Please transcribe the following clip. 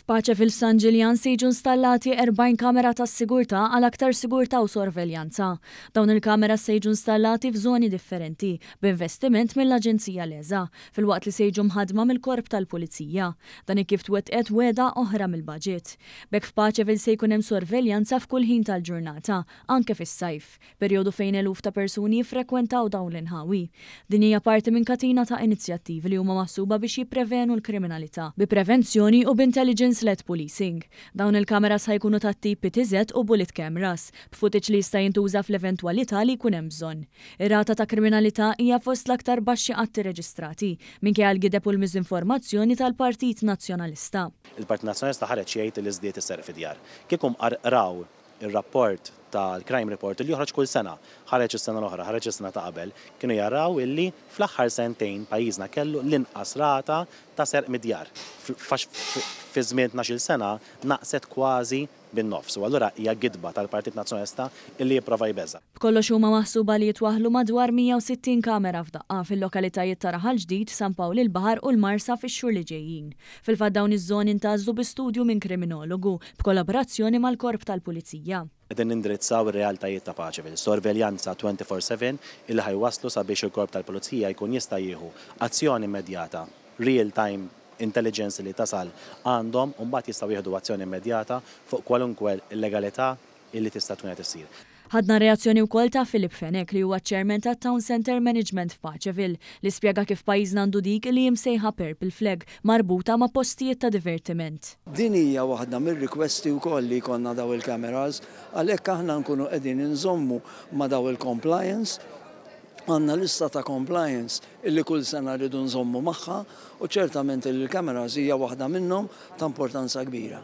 F'Paceville f'San Ġiljan se jiġu installati 40 kamera tas-sigurtà għal aktar sigurtà u sorveljanza. Dawn il-kameras se jiġu installati f'żoni differenti, b'investiment mill-Aġenzija LESA, filwaqt li se jiġu mħaddma mill-Korp tal-Pulizija. Dan hekk kif twettqet wegħda oħra mill-baġit. B'hekk f'Paceville se jkun hemm sorveljanza f'kull ħin tal-ġurnata, anke fis-sajf, perjodu fejn eluf ta' persuni jiffrekwentaw dawn l-inħawi. Din hija parti minn katina ta' inizjattivi li huma maħsuba biex jipprevenu l-kriminalità, bi prevenzjoni u b'intelligence-led policing. Dawn il-kameras ħa jkunu tat-tip PTZ u bullet cameras, b'footage li jista' jintuża fl-eventwalità li jkun hemm bżonn. Ir-rata ta' kriminalità hija fost l-aktar baxxi qatt irreġistrati, minkejja l-gideb u l-miżinformazzjoni tal-Partit Nazzjonalista. Il-Partit Nazzjonalista ħareġ jgħid li żdied is-serq fid-djar. Kieku mqar qraw ir-rapport tal-Crime Report li joħroġ kull sena, ħareġ is-sena l-oħra, ħareġ is-sena ta' qabel, kienu jaraw illi fl-aħħar sentejn pajjiżna kellu l-inqas rata ta' serq mid-djar. Fi żmien 12-il sena naqset kważi bin-nofs. U allura hija gidba tal-Partit Nazzjonalista illi jipprova jbeżża'. B'kollox huma maħsuba li jitwaħħlu madwar 160 kamera f'daqqa fil-lokalitajiet ta' Raħal Ġdid, San Pawl il-Baħar u l-Marsa fix-xhur li ġejjin. Fil-fatt dawn iż-żoni ntgħażlu bi studju minn kriminologu, b'kollaborazzjoni mal-Korp tal-Pulizija. Qegħdin nindirizzaw ir-realtajiet ta' Paceville, sorveljanza 24/7 illi ħa jwasslu sabiex il-Korp tal-Pulizija jkun jista' jieħu azzjoni immedjata, real time intelligence li tasal għandhom u mbagħad jistgħu jieħdu azzjoni immedjata fuq kwalunkwe illegalità illi tista' tkun qed issir. Ħadna reazzjoni wkoll ta' Philip Fenech li huwa ċ-Chairman tat-Town Centre Management f'Paceville li spjega kif pajjiżna għandu dik li hi msejħa Purple Flag marbuta ma' postijiet ta' divertiment. Din hija waħda mir-rikwesti wkoll li jkollna daw il-cameras, għalhekk aħna nkunu qegħdin inżommu ma' daw il-compliance. Għandna lista ta' compliance illi kull sena rridu nżommu magħha u ċertament li l-cameras hija waħda minnhom ta' importanza kbira.